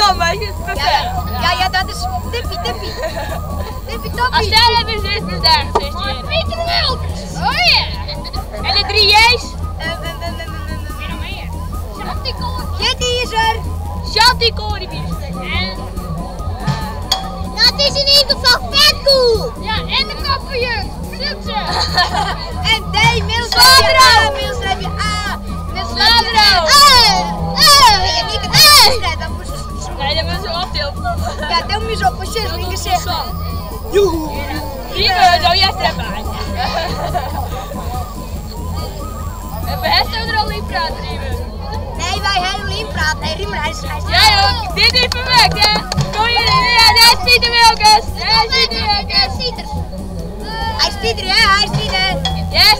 dan, maar het is perfect. Ja, ja, dat is tippie, tippie. Tippie Als toppie. jij hebt is het daar, Pieter Wilkes. Oh ja. En de drie J's? Wie nog meer? Shanti Jetty is er. Shanti Corrie En, Dat is in ieder geval vet cool. ja, en de kofferjunk. Succes. En D, middelstreepje A, middelstreepje A, middelstreepje Sladro. En ik het dan moest ze Nee, dat moet ze optillen. Ja, dan moet je zo precies wat ik zeg. Lieve, zo jij stemt aan. En we hebben er al in praten, Riemen. Nee, wij hebben in praat. Nee, Riemer, hij is... Hij is Jij ook, dit is perfect, hè? Kom hier, ja, daar is Pieter Wilkes. Daar is Pieter Wilkes. Hij is Pieter, hè? Hij is Pieter. Yes,